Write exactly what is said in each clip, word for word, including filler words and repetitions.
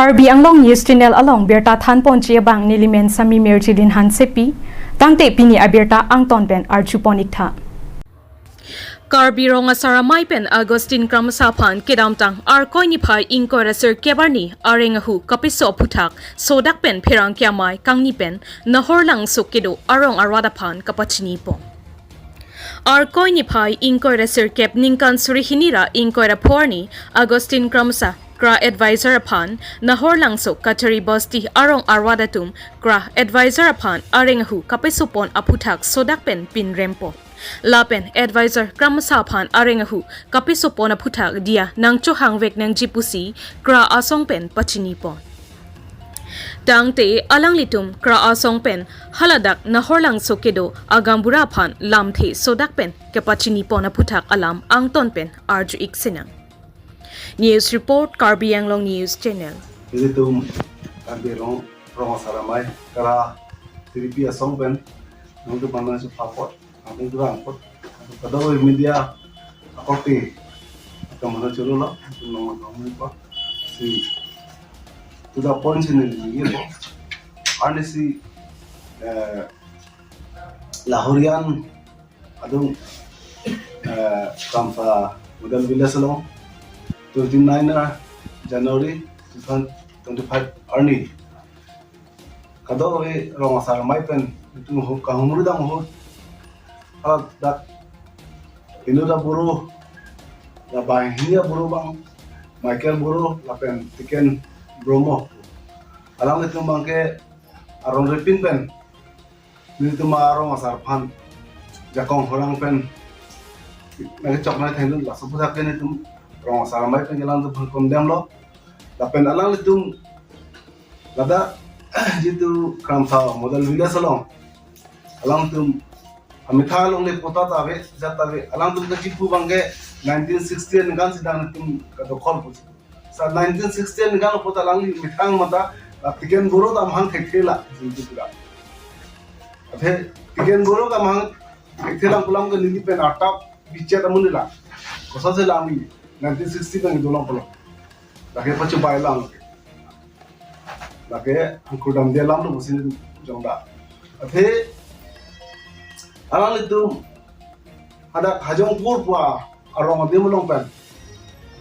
Karbi Anglong News Channel along birta thanponji abang nelimen Sami Mirjilin Hansepi, tangte pini abirta angton pen arjupon iktha. Karbi Rong Asar Amei pen Augustine Kramsa aphan kedamtang Arkoi niphai ingkoi ra sirkep arni areng ahu kapiso aphuthak sodak pen pherangke amei kangni pen Nahorlangso kedo arong arvat aphan kapachinipon. Arkoi niphai ingkoi ra sirkep ningkan suri hini ra ingkoi ra pho arni Augustine Kramsa kra advisor aphan Nahorlangso Kachari Basti arong arvat atum kra advisor aphan areng ahu kapisopon aphuthak sodak pen pinrempon. Lapen advisor Kramsa aphan areng ahu kapisopon aphuthak diya nangchohangvek nangji pusi kra asong pen pachinipon. Tangte alanglitum kra asong pen haladak Nahorlangso kedo agaonbura aphan lamthe sodak pen kepachinipon aphuthak alam angton pen arju-ik sinang. News report, Karbi Anglong News Channel. Nelitum Karbi Rong, Rong Asar Amei kra tiripi asong pen nangtum bang nangchepapot, nangtum kurang pot, kadokave media akorte atum mana cholo lo, nangtum nang nang pot. Si, to the point si neli ye po. Arnisi, eh, lahorian adung, eh, Kramsa Model Village along twenty-nine January two thousand twenty-five arni kadokave Rong Asar Amei pen itum hu kahumri dam hu, ah, dak Inut Boro, la banghini Boro bang, Michael Boro lapen Tiken Bromo, alanglitum bangke aron repin pen nelitum arong asar aphan jakong horang pen nangkechoknei thengdun, laso aphuthak ke nelitum Rong Asar Amei pen alangtum aphan condemn lo. Lapen alanglitum ladak jitu Kramsa Model Village along alangtum amethang along le patta ta ave, jat ta ave, alangtum kachipu bangke nineteen sixty ningkan si dak nelitum kadokhol pusi. Sa nineteen sixty ningkan lo patta alangli methang mata, la Tiken Boro ta amahang thekthe la, jitu pura. Athe Tiken Boro ta amahang thekthe lang pu alam ke neli pen artap bichet amonit la. Koson si alangli nineteen sixty pen dolong pulo. Lake pachu bai lang. Lake angkur damde alam lo pusi jongda. Athe alanglitum hadak Hajongpur pu arong adim along pen,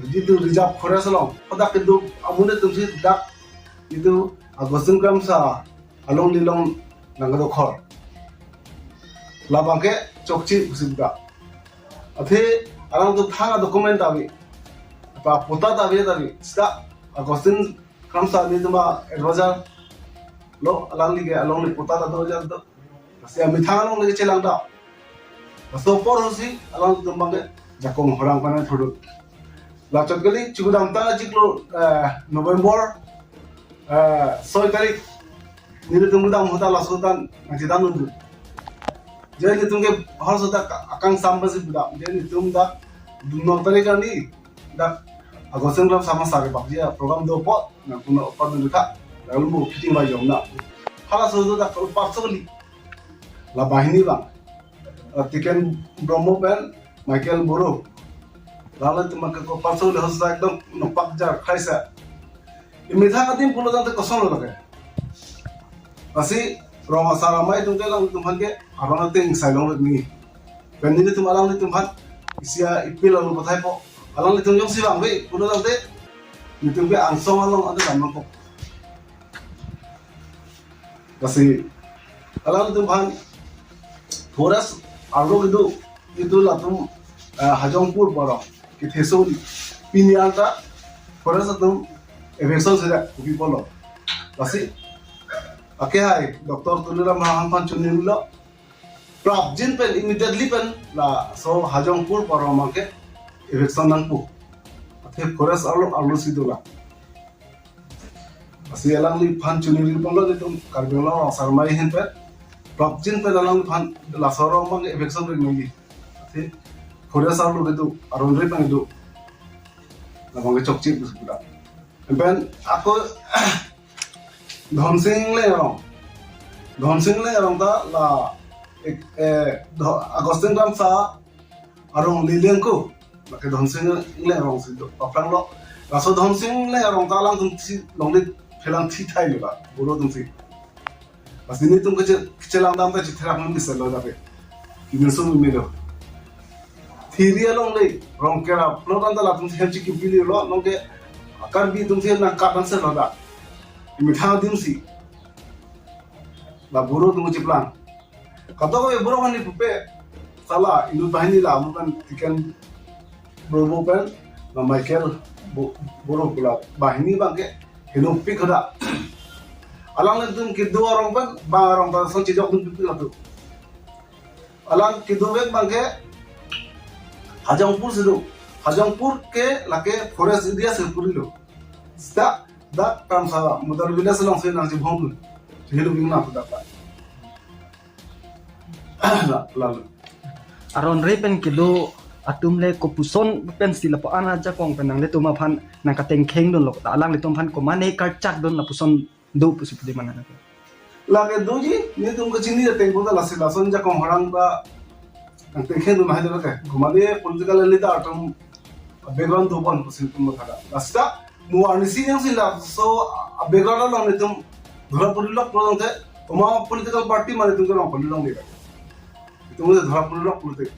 jitu reserve forest along, hadak kedo amonit atum si dak jitu Augustine Kramsa along lilong nangkadokhol. Labangke chokche pusi dak. Athe alangtum thang adocument ta ave, apa patta ta ave, ta ave. Sita Augustine Kramsa nelitum advisor lo, alangli ke along le patta ta do, jat do. Lasi amethang along le chelang da. Laso apor pusi alangtum bangke jakong horang pen thudun. Lachot kali chukudam ta chiklo, eh, November, eh, soi tarik. Nelitum mudam ahut ta laso tan nangchedam dun. Je nelitum ke hor so ta akangsam pusi budam. Je nelitum ta dun nok tarik arni dak Augustine Kramsa amasa kebakji aprogram do apot nangtum apot dun kha. Lalu mo fitting bai jom na. Halaso do dak kalpar so kali. La banghini bang, eh, Tiken Bromo pen Michael Boro, lalo atum ke kalpar so le hosta ekdom nopak jar khaisa. Imethang adim pulo tangte koson lo lake. Lasi Rong Asar Amei atum ke alangtum aphan ke arong ateng sai long ni. Pen nelitum alanglitum aphan isi a-appeal lo pathai po. Alanglitum jongsi vangve pulo tangte nelitum ke angsong along ante dam nangkok. Lasi alanglitum aphan forest arlo kedo, itu latum, eh, Hajongpur pu arong kethe so di, pini anta forest atum eviction sida kopi pulo. Lasi akehai Doctor Tuliram Ronghang aphan choningri lo, prapjin pen immediately pen laso Hajongpur pu arong abangke eviction nangpo. Athe forest arlo arlo si dolang. Lasi alangliphan choningri ponlo nelitum Karbi Anglong Rong Asar Amei ahin pen. Prapjin pen alangliphan laso arong abang eviction ring nangji. Athe forest arlo kedo, aron repang do. Labangke chokche pusi pura. Pen ako Dhonsing Ingleng arong. Dhonsing Ingleng arong ta la ek, eh, Dho-, Augustine Kramsa arong lileng ko. Lake Dhonsing Ingleng arong si do paphrang lo. Laso Dhonsing le Rongta alangtum si longle phelang thithai le ba, Boro atum si. Lasi nelitum keche-, kechelang dam ta chetherak mung bisa lo tapi. Kimin sum mi lo. Thiri along le, Rongkera, plot anta latum hem chiki bili lo, nonke Karbi atum si nangkat nang se lo da. Imethang adim si. La Boro atum chiplang. Kadokave Boro hani pupe, sala, inut banghini la, amu kan Tiken Boro pen, la Michael Bo-, Boro pu la, banghini abangke, henopik hoda. Alanglitum kedo arong pen, bang arong ta son chejok dun pipik latu. Alang kedovek abangke, Hajongpur si do. Hajongpur ke lake forest area si puri lo. Sita, dak Kramsa, model village along si nangchibhong dun. Chihelo bing na dak. La, lalu. Aron re pen kedo atum le kopuson pensi lapu-an ajakong pen nanglitum aphan nangkatengkheng dunlo ta alanglitum aphan komane karchak dun lapuson do pusi pudi mana. Lake doji, nelitum kachini ateng ko ta lasi lason ajakong harang ta nangtengkheng dun hai lake. Komane political leader atum background do pon pusi tum thada. Lasi ta, mo arnisi yang si laso background along nelitum dhura puri lok pulang te, koma political party mane nelitum ke long puri long de. Nelitum ke dhura puri lok pulote.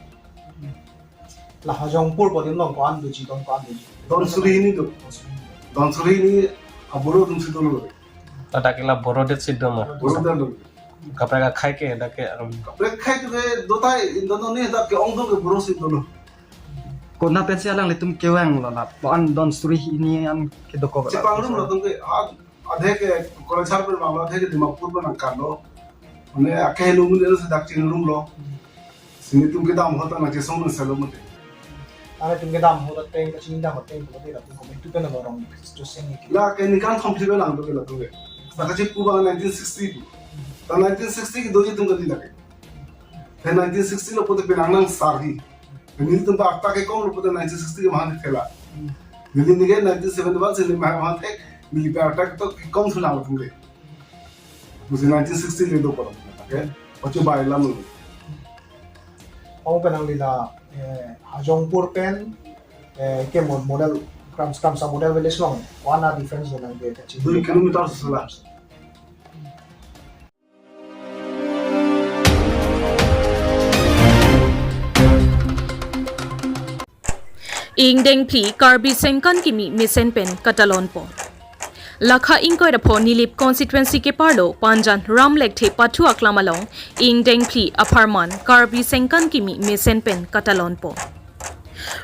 La Hajongpur pu adim along ko-an doji, don ko-an doji. Don suri hini do. Don suri hini. Don suri hini a Boro atum si dolo. Ladak ke la Boro det si do ma. Boro det do. Kaprek akhei ke dak ke arum. Kaprek akhei ke dotai, don ne dak ke ongdung ke Boro si dolo. Kona pensi alanglitum kevang lo la. Ko-an don suri hini an kedokok la. Chepangrum latum ke, ah, adhe ke Kolachar pen vanglo, adhe ke Dimapur pen nangkatlo. Mane akhei lo mun elo si dak chingrumlo. Si nelitum kedam ahut ta nangchesong nang selo mate. Ane nelitum kedam ahut ateng, kachini dam ateng, ko mate latum komantu pen lo rong, jo seng ke. Lake ningkan thom phli pen nang do ke latum ke. Sa kachipu abang nineteen sixty pu. Ta nineteen sixty kedoji atum kali lake. Then nineteen sixty lo pulote penang nang sarhi. Nelitum ba attack ke kom lo pulote nineteen sixty ke mahan thela. Neli nige nineteen seventy-one si neli mahan thek, neli ba attack to ke kom thu nang latum ke. Pusi nineteen sixty le do pon. Okay? Pachu bai lam lo. Ong pen nangli la, eh, Hajongpur pen, eh, ke mo-, model, Kram-, Kramsa model village along, ko-an a difference lo nang de kachi. Dui kilometer sela. Ingdeng phli Karbi Sengkan Kimi mesen pen katalon pon. Lakha ingkoi ra pho Nilip constituency keparlo Panjan Ram Lekthe pathu aklam along ingdeng phli apharman Karbi Sengkan Kimi mesen pen katalon pon.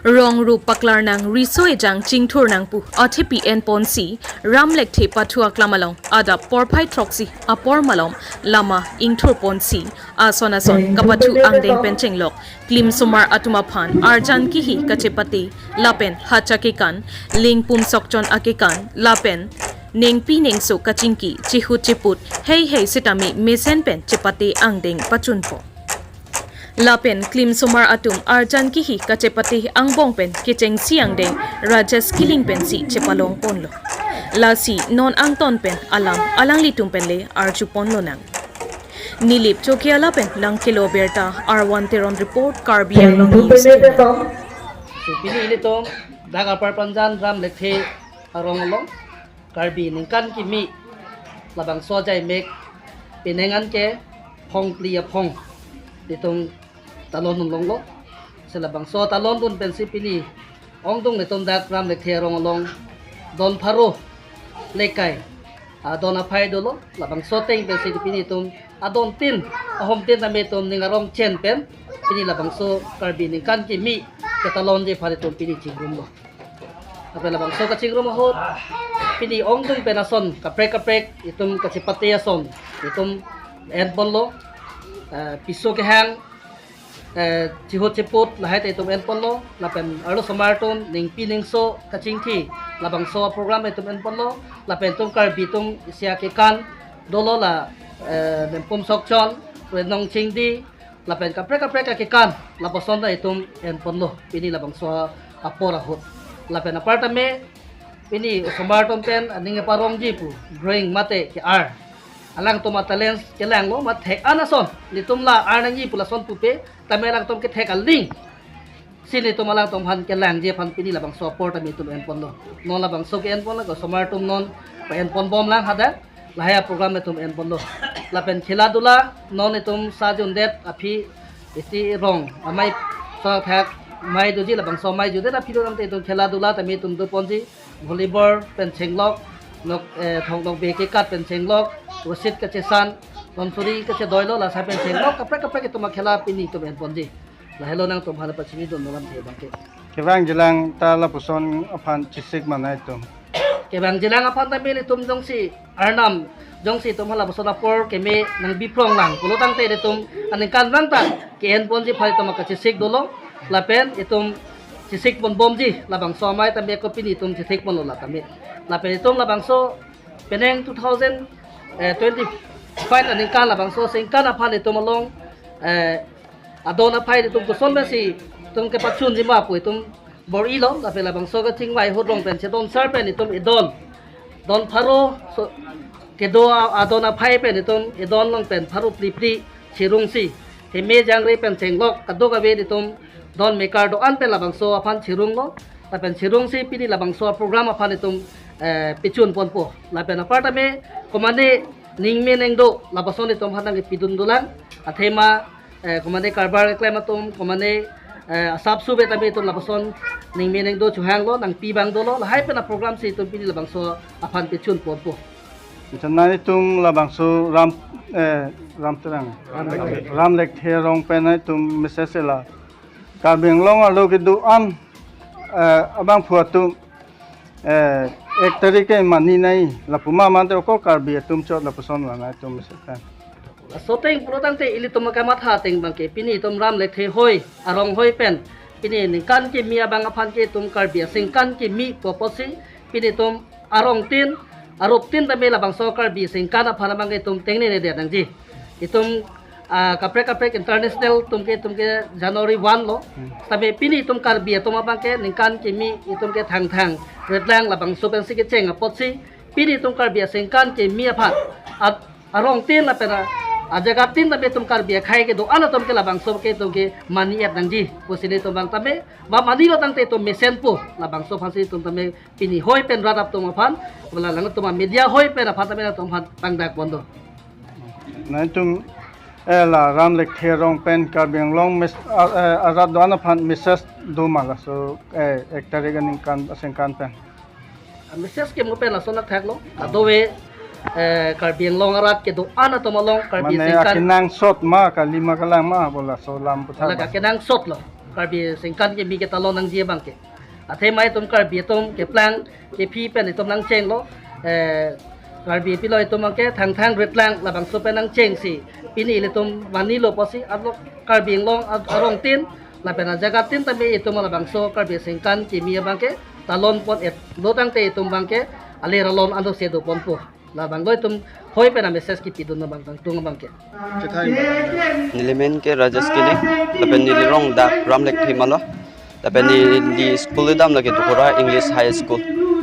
Rong rup paklar nang, riso ejang chingthur nang pu athepi en ponsi Ram Lekthe pathu aklam along adap porphai throksi apor malom lama ingthur ponsi ason ason kapathu angdeng pen chenglok klimsomar atum aphan arjan kihi kachepate lapen hacha kekan, lingpum sokchon akekan lapen nengpi nengso kachingki, chihut chiput heihei sitame mesen pen chepate angdeng pachun pon. Lapen klimsomar atum arjan kihi kachepate angbong pen kechengsi angdeng Rajesh Killing pensi chepalong ponlo. Lasi non angton pen alam alanglitum pen le arju ponlo nang. Nilip Chokihola pen nangkelo birta R one Teron report, Karbi Anglong News. Si pini ilitum dak apar Panjan Ram Lekthe arong along Karbi Ningkan Kimi labangso ajaimek penang an ke phong phli aphong itum talon dun longlo. Si labangso talon dun pensi pini ongdung netum dak Ram Lekthe arong along don pharo lekai adon aphai dolo, labangso ateng pensi pini itum adon tin, ahom tin tame itum ning arong chen pen pini labangso Karbi Ningkan Kimi ketalonji aphan itum pini chingrumlo. Lapen labangso kachingrum ahut pini ongdung pen ason kaprek kaprek itum kachepate ason, itum en ponlo, eh, piso kehang, eh, chihut chiput lahai ta itum en ponlo, lapen arlosomar atum ningpi nengso kachingki labangso program itum en ponlo, lapen itum Karbi atum isi akekan dolo la, eh, nengpum sokchon, renong chingdi, lapen kaprek kaprek akekan lapuson ta itum en ponlo pini labangso apor ahut. Lapen apar tame pini osomar atum pen aning parongji pu drawing mate ke-ar, alangtum a-talents kelanglo, ma thek an ason nelitum la-ar nangji pu lason pupe tame alangtum kethek aling Si nelitum alangtum aphan kelangji aphan pini labangso apor tame itum enponlo. Non labangso ke-enponlo, osomar atum non pa-enponbom lang hadak. Lahai aprogram itum enponlo. Lapen khela dula non itum sa jundet aphi isi rong amei so thak amei doji, labangso amei jundet aphi do tangte itum khela dula tame itum doponji. Volleyball pen chenglok, nok, eh, thonglok be kekat pen chenglok, rosit kachesan, tonsuri kachedoilo, lasi pen chenglok, kaprek kaprek itum akhela pini itum enponji. Lahelo nangtum aphan pachini dun dolam the abangke. Kevangjilang ta lapuson aphan chesik ma nangtum? Kevangjilang aphan tame ilitum jongsi arnam, jongsi itum hala lapuson apor keme nangbiprong lang pulo tangte ilitum aningkanvang ta ke-enponji aphan itum akachesik dolo, lapen itum chesikponbomji, labangso amei tame ko pini itum chesikponlo la tame. Lapen itum labangso penang two thousand twenty-five aningkan labangso aningkan aphan itum along, eh, adon aphai itum koson pensi itum kepachunji ma pu itum bor-ilo, lapen labangso kachingvai ahut along pen chedon sar pen itum edon, don pharo so, kedo a-, adon aphai pen itum edon along pen pharo phli phli cherungsi, heme jangre pen chenglok kadokave itum don mekar do-an pen labangso aphan cherunglo. Lapen cherungsi pini labangso program aphan itum, eh, pachunponpo. Lapen apar tame komane ningme ningdo lapuson itum aphan nangkepidun dolang. Athema, eh, komane karbar keklem atum, komane, eh, asap suve tame itum lapuson ningme ningdo chohanglo, nangpi abang dolo, lahai pen aprogram si itum pini labangso aphan pachunponpo. Misalnya itum labangso Ram, eh, Ram Terang. Ram Lekthe. Ram Lekthe Rongpen itum message la. Karbi Anglong arlo kedo-an, eh, abangphu atum, eh, ek tarik ke mani nai, lapu ma mante oko Karbi atum chot lapuson la nangtum message kan. Laso ateng pulo tangte ilitum kamatha ateng abangke pini itum Ram Lekthe hoi, arong hoi pen, pini ningkan kimi abang aphan ke itum Karbi aningkan kimi pu apotsi, pini itum arongtin, aruptin tame labangso Karbi aningkan aphan abangke itum tengnene det nangji. Itum, ah, kaprek kaprek international atum ke, itum ke January one lo. Hmm. Tame pini itum Karbi atum abangke ningkan kimi itum ke Thangthang, Retlang labangso pensi kecheng apotsi, pini itum Karbi aningkan kimi aphan, at, arongtin lapen a, ajagatin tame itum Karbi akhei kedo-an atum ke labangso ke itum ke mani et nangji pusi nelitum abang tame, ba manilo tangte itum mesenpo, labangso aphansi itum tame pini hoi pen rat atum aphan, wala nangtum media hoi pen aphan tame nangtum aphan pangdakpon do. Nangtum, eh, la Ram Lekthe Rongpen Karbi Anglong mes-, ah, eh, arat do-an aphan message do ma laso, eh, ek tarik aningkan aningkan pen? Ah, message ke mo pen lason athak lo. Kadokave, eh, Karbi Anglong arat kedo-an atum along Karbi mane aningkan akenangsot ma, kalima kalang ma, bola so lam puthak la ba. Akenangsotlo. Karbi aningkan kimi ke talon nangji abangke. Athema itum Karbi atum keplang kephi pen itum nangchenglo. Eh, Karbi pilo itum abangke Thangthang Retlang labangso pen nangchengsi, pini ilitum manilo pusi arlo Karbi Anglong a-, arongtin lapen ajagatin tame itum labangso Karbi aningkan kimi abangke talonpon et lo tangte itum abangke ale ralon ando sedoponpo. Labanglo itum hoi pen a-message kipidun abang tangtung abangke. Neli men ke Rajesh Killing, lapen neli rong dak Ram Lekthe malo, lapen neli school dam lake Dukora English High School.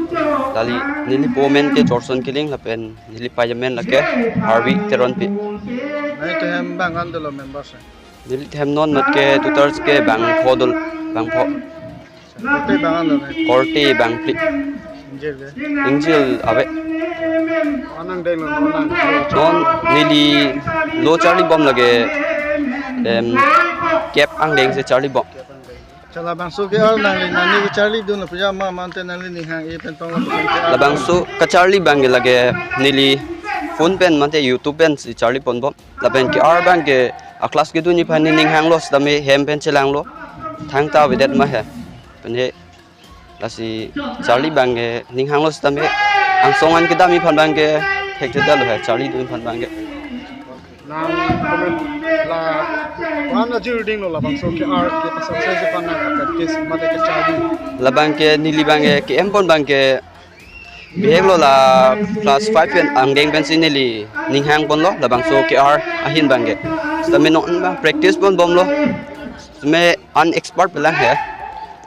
Lali neli po men ke Jorson Killing, lapen neli pei amen lake Harvey Teronpi. Nangtum hem bang-an dolo members? Neli hem non mat ke tutars ke bangpho dolo, bangpho. Korte bang-an dolo. Korte bangphli. Ingjir ke? Ingjir ave. Anang deng lo non nang. Non neli lo charlibom lake, em, kep angdeng si charlibom. Chala bangso ke-ar nangli nangli kecharlidun lo puja ma mante nangli ninghang-e pen tong lo pen ke-ar. Labangso kacharli abangke lake neli phone pen mante YouTube pensi charliponbom. Lapen ke-ar abangke a-class kedunji aphan ne ninghanglo sitame hem pen chelanglo. Thangta avedet ma he. Pen he lasi charli abangke ninghanglo sitame angsong an kedamji aphan abangke thekthedetlo he charlidun aphan abangke. Nang comment la, wana jirding lo labangso ke-ar ke pasal saya sepan nang kapractice mate kecharli. Labangke neli abangke ke-enpon abangke bihek lo la class five pen angdeng pensi neli ninghangponlo labangso ke-ar ahin abangke. Sitame non abang practice ponbomlo. Sitame unexpert pelang he.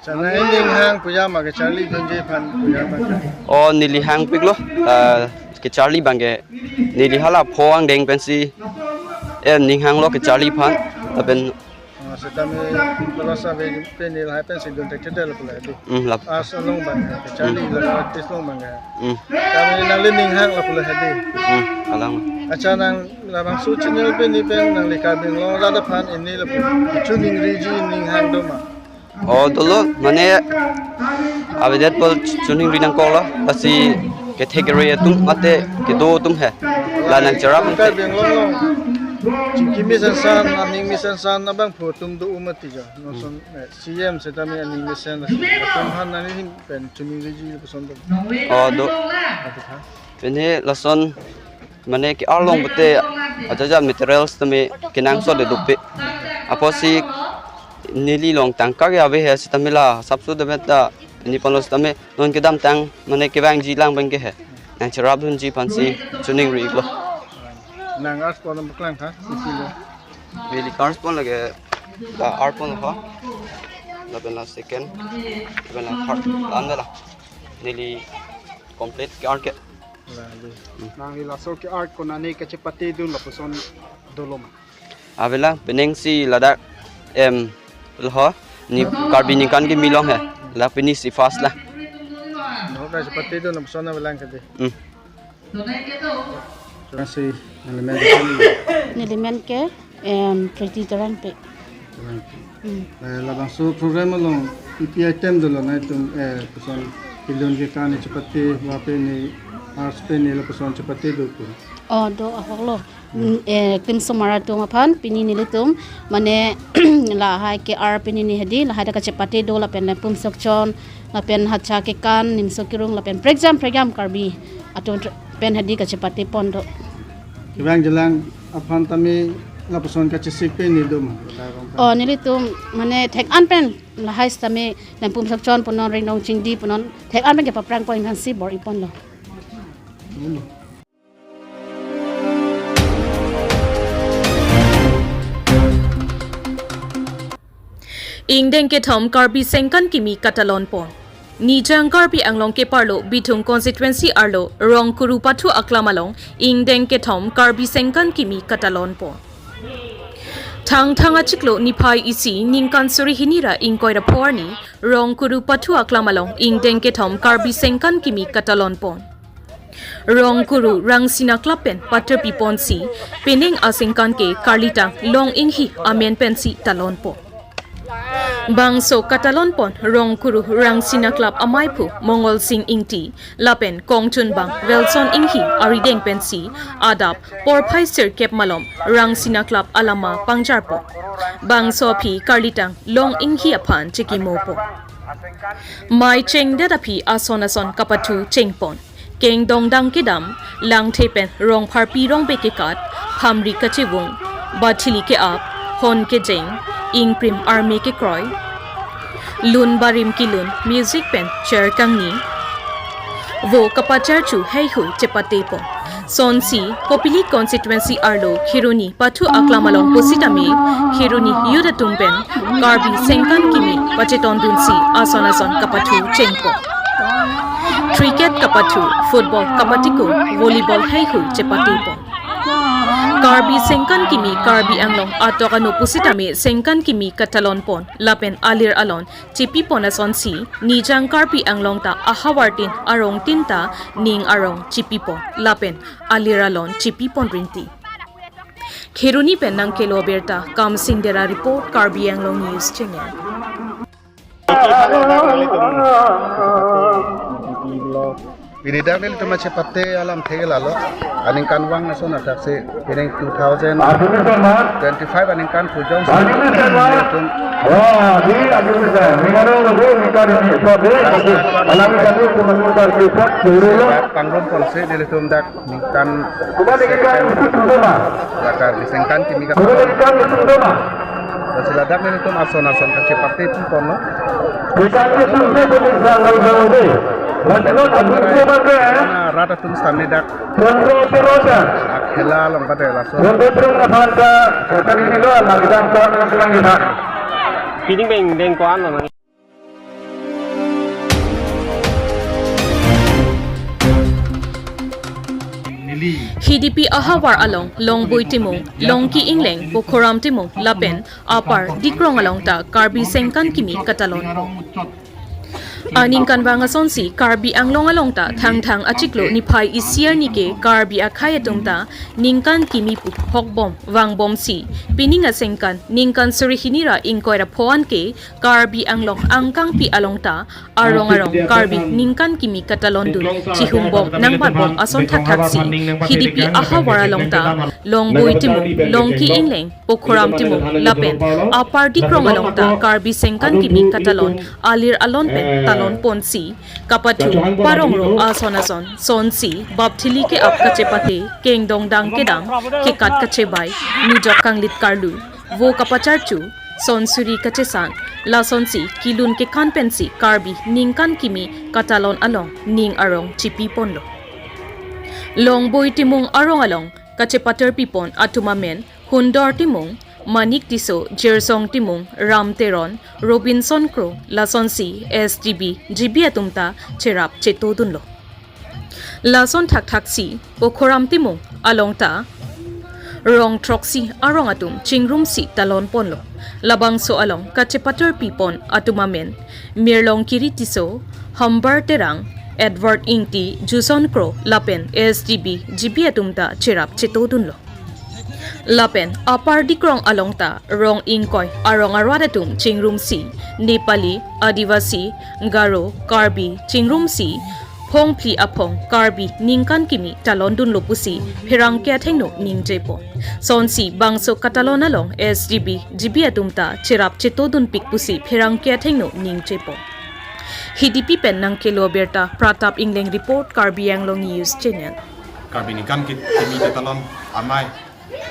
Sana ini hang puja ma kecharlidunji aphan puja aphan. Oh, neli hangpiklo, eh, kecharli abangke. Neli hala pho angdeng pensi, eh, ninghanglo kecharli aphan. Lapen, oh, so Tame rasa ve pini lahai pensi dun thekthedetlo pulo hedi. Hmm, lap. Arts along abang, kacharli, hmm, laso artist along abang. Hmm. Tame nangli ning hang lo pulo hedi. Hmm, alang. Accha, nang labangso channel pini pen nangli Karbi Anglong rat aphan ini lo pu choningriji ning hang do ma? Oh, dolo, mane avedet pol choningri nangkoklo, lasi category atum mate kedo atum he. La nangcherap mate. Karbi Anglong along chingki mesen san, aning mesen san abangphu atum do mati jo. Lason, eh, C M setame aning mesen, lason atum aphan nangli ahin pen choningriji lapuson do. Oh, do. Ati tha. Pini lason mane ke-ar along pute ajaja materials tame kenangsot le dope. Apotsi neli along tangka ke ave he setame la sapso de meta pini ponlo setame non kedamtang mane kevangji lang abang ke he. Nangcherapdunji aphansi choningri-iklo. Nang arts pon paklang tha, isi lo. Neli arts pon lake la art pon ho. Lapen la second, lapen la third, la an la. Neli complete ke-ar ke. Lalu. Hmm. Nangli laso ke-art konane kachepatedun lapuson dolo ma? Avelang, penang si ladak, em, lo ho, ni Karbi ningkan kimi along he. La pini si first la. No kachepatedun lapuson avelang kedi. Hmm. Kasi nangli men ke? Neli men ke, em, Pretty Terangpi. Terangpi. Hmm. Eh, labangso program along ipi item dolo nangtum, eh, lapuson kelun kekan chepate, lapen ni arts pen ni lapuson chepate do pu? Oh, do ahoklo. Hmm. Hmm, eh, Klimsomar atum aphan pini nelitum mane lahai ke-ar pini ni hedi lahai ta kachepate do lapen Nempum Sokchon lapen Hacha Kekan, Nimso Kirung lapen prekjam prekjam Karbi atum tr-, pen hedi kachepate pon do. Kevangjilang aphan tame lapuson kachesik pen ni do ma? Oh, nelitum mane thek-an pen lahai setame Nempum Sokchon punon, Ringnong Chingdi punon, thek-an pen kepaphrang pon aphansi bor-i ponlo. Hmm. Ingdeng kethom Karbi Sengkan kimi katalon pon. Nijang Karbi Anglong keparlo Bithung constituency arlo Rongkuru pathu aklam along ingdeng kethom Karbi Sengkan kimi katalon pon. Thangthang achiklo niphai isi ningkan suri hini ra ingkoi ra pho arni Rongkuru pathu aklam along ingdeng kethom Karbi Sengkan kimi katalon pon. Rongkuru Rangsina Club pen paterpi ponsi penang asengkan ke Karlitang Long Inghi amen pensi talon pon. Bangso katalon pon Rongkuru Rangsina Club amaiphu Mongol Sing Ingti lapen kongchunbang Wilson Inghi arideng pensi adap porphai sirkep malom Rangsina Club alama pangjar pon. Bangso aphi Karlitang Long Inghi aphan chekimo pon. Mei chengdet aphi ason ason kapathu cheng pon. Kengdong dang kedam, Langthe pen Rongpharpi Rongbe kekat, Phamri kachevung, Bathili ke-ap, Hon kejeng, Ingprim arme kekroi, Lun barim kelun, music pen chair kangni, vo kapacharchu heihui chepate pon. Sonsi, Kopili constituency arlo Kheroni pathu aklam along pusitame, Kheroni youth atum pen Karbi Sengkan kimi pachetondunsi ason ason kapathu cheng pon. Cricket kapathu, football kapatikung, volleyball heihui chepate pon. Karbi Sengkan kimi Karbi Anglong atok ano pusitame Sengkan kimi katalon pon lapen alir alon chepi pon asonsi Nijang Karbi Anglong ta ahavartin arongtin ta ning arong chepi pon lapen alir alon chepi pon rinti. Kheroni pen nangkelo birta Kamsing Dera report, Karbi Anglong News Channel. Pini dak nelitum achepate alamthe ke lalo, aningkan vang ason adak si, pini two thousand twenty-five aningkan pujong si nelitum pangrum ponsi nelitum dak ningkan la Karbi Sengkan kimi ka. Lasi ladak nelitum ason ason kachepate pon ponlo. Rat atum sitame dak akhela along kate laso. Pining beng beng ko-an lo nang. Hidipi ahavar along Longboi Timung, Longki Ingleng, Pokhoram Timung lapen Upper Dikrong along ta Karbi ningkan kimi katalon. Aningkanvang asonsi Karbi Anglong along ta Thangthang achiklo niphai isi arni ke Karbi akhei atum ta ningkan kimi pu hokbom vangbomsi pining aningkan ningkan suri hini ra ingkoi ra pho an ke Karbi Anglong angkangpi along ta arong arong Karbi ningkan kimi katalondun chihumbom nangbatbom ason thakthak si Hidipi ahavar along ta Longboi Timung, Longki Ingleng, Pokhoram Timung lapen Upper Dikrong along ta Karbi ningkan kimi katalon alir alon pen talon ponsi kapathu parong ro ason ason sonsi bap thili ke-ap kachepate kengdong dang kedam kekat kachebai nujok kanglit karlu vo kapacharchu son suri kachesan lasonsi kilun kekan pensi Karbi ningkan kimi katalon along ning arong chipi ponlo. Longboi Timung arong along kachepaterpi pon atum amen Hundor Timung, Manik Tisso, Jirsong Timung, Ram Teron, Robinson Kro lasonsi S T B, G B atum ta cherap chetodunlo. Lason thakthak si Pokhoram Timung along ta rong throksi arong atum chingrumsi talon ponlo. Labangso along kachepaterpi pon atum amen Mirlong Kiri Tisso, Hambar Terang, Edward Ingti, Juson Kro lapen S T B, G B atum ta cherap chetodunlo. Lapen Upper Dikrong along ta rong ingkoi arong arat atum chingrumsi Nepali, Adivasi, Garo, Karbi chingrumsi phongphli aphong Karbi ningkan kimi talondunlo pusi pherangke athengno ningje pon. Sonsi bangso katalon along S T B, G B atum ta cherap chetodunpik pusi pherangke athengno ningje pon. Hidipi pen nangkelo birta Pratap Ingleng report, Karbi Anglong News Channel. Karbi ningkan ki-, kimi katalon amei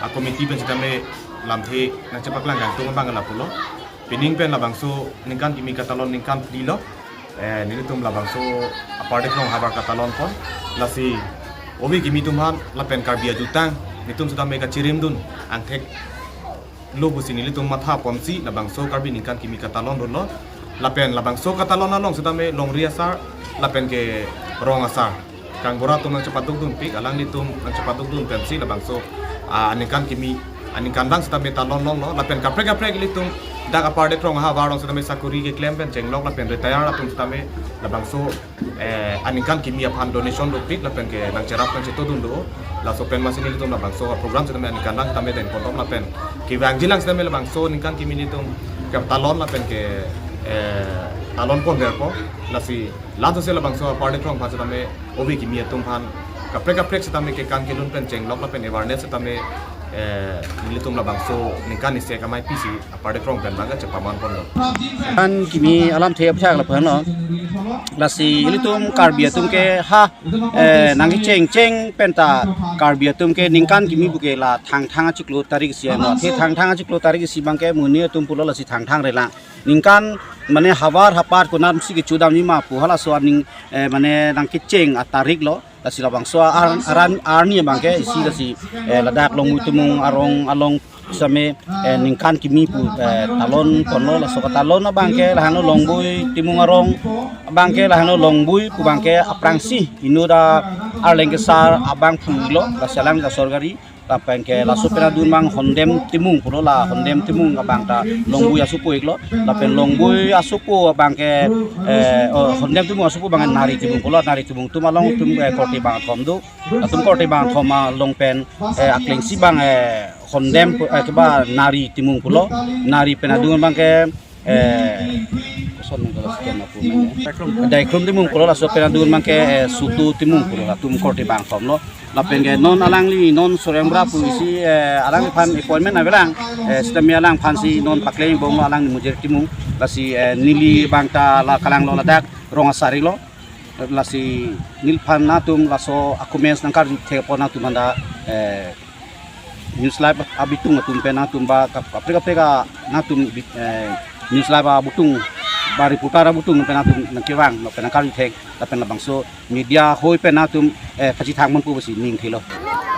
a committee pen sitame lamthe nangchepaklang kangtung abang lapulo. Pining pen labangso ningkan kimi katalon ningkan phli lo. Eh, nelitum labangso Upper Dikrong ahavar katalon pon. Lasi ove kimi atum aphan lapen Karbi ajutang nelitum sitame kachirimdun angthek lo pusi nelitum matha ponsi labangso Karbi ningkan kimi katalondunlo. Lapen labangso katalon along sitame longri asar lapen ke rong asar kangbura atum nangchepadukdunpik, alanglitum nangchepadukdun pensi labangso, ah, aningkan kimi, aningkanvang sitame talon longlo. Lapen kaprek kaprek ilitum dak Upper Dikrong ahavar along sitame sakuri keklem pen chenglok lapen retire atum sitame labangso, eh, aningkan kimi aphan donation dopik lapen ke nangcherap nangchetodun do. Laso pen masi nelitum labangso program sitame aningkanvang sitame dengpon lapen kevangjilang sitame labangso ningkan kimi nelitum katalon lapen ke, eh, talon ponverpo. Lasi laso si labangso Upper Dikrong aphan sitame ove kimi atum aphan kaprek kaprek sitame kekan kelun pen chenglok lapen awareness sitame, eh, nelitum labangso ningkan isi amei pisi Upper Dikrong pen abang kachepaman ponlo. Ningkan kimi alamthe aphuthak lapulo. Lasi ilitum Karbi atum ke ha, eh, nangkecheng cheng penta Karbi atum ke ningkan kimi puke la Thangthang achiklo tarik isi ano. Athe Thangthang achiklo tarik isi abang ke monit atum pulo, lasi Thangthang relang. Ningkan mane havar hapat konatsi kechudam nima pu halaso aning, eh, mane nangkecheng atarik lo. Lasi labangso ar-, aran arni abang ke isi lasi, eh, ladak Longboi Timung arong along sitame, eh, ningkan kimi pu, eh, talon ponlo. Laso katalon abang ke lahenlo Longboi Timung arong abang ke lahenlo Longboi pu abang ke aphrangsi inut arleng kesar abang pulo, lasi alang ta sorkari. Lapen ke laso pen adun abang Hondem Timung pulo, la Hondem Timung abang ta Longboi asopo iklo. Lapen Longboi asopo abang ke, eh, oh, Hondem Timung asopo abang Nari Timung pulo, Nari Timung atum along atum, eh, korte bangthom do. Atum korte bangthom along pen, eh, aklengsi abang, eh, Hondem pu-, eh, keba Nari Timung pulo, Nari pen adun abang ke, eh, koson nang kalau sekian aku namanya. Daikrum Timung pulo, laso pen adun abang ke, eh, Sutu Timung pulo, atum korte bangthom lo. Lapen ke non alangli, non Sorengbura pu isi, eh, alangliphan appointment avelang, eh, sitame alangphan si non pakleng bom lo, alang Mujir Timung, lasi, eh, neli abang ta la kalanglo ladak rong asar iklo. Lasi neliphan nangtum laso a-comments nangkarju thek apot nangtum anda, eh, News Live abitung atum pen nangtum ba kap-, kaprek kaprek a nangtum bi-, eh, News Live abitung ba reporter abitung pen nangtum nangkevang lapen nangkarju thek lapen labangso media hoi pen nangtum, eh, pachethang ponpo pusi ning thilo.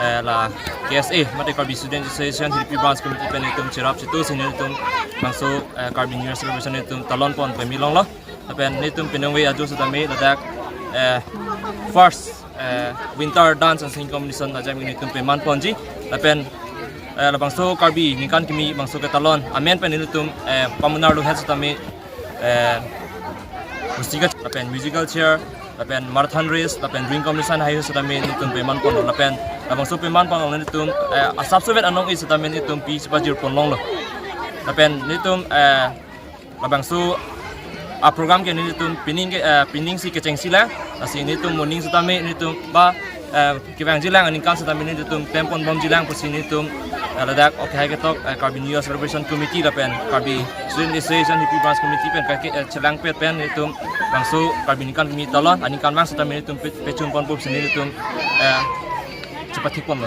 Eh, la K S A, mate Karbi Student Association, Hidipi Branch Committee pen itum cherap chetu si nelitum bangso, eh, Karbi New Year celebration itum talon pon pemi longlo. Lapen nelitum penang ve ajo sitame ladak, eh, first eh, winter dance and singing competition ajam nelitum peman ponji. Lapen, eh, labangso Karbi ningkan kimi bangso ketalon amen pen nelitum, eh, pamunar lo het setame, eh, musical, lapen musical chair, lapen marathon race, lapen drawing competition hai setame nelitum peman ponlo. Lapen labangso peman ponlo nelitum, eh, asap sovet anong-e setame nelitum pi chepajir ponlonglo. Lapen nelitum, eh, labangso a program ke nelitum pining ke, eh, pining si kechengsi lang. Lasi nelitum moning setame nelitum ba, eh, kevangji lang aningkan setame nelitum klem ponbomji lang pusi nelitum, eh, ladak oke hai ketok, eh, Karbi New Year Celebration Committee lapen Karbi Student Association Hippie Branch Committee pen kake, eh, chelangpet pen nelitum bangso Karbi ningkan kimi talon aningkanvang setame nelitum pe-, pechun ponpo pusi nelitum, eh, chepathik ponlo.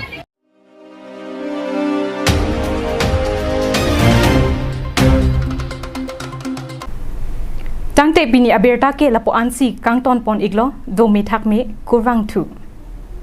Tangte pini abirta ke lapu-ansi kangton pon-iklo, dome thakme, kurvangthu.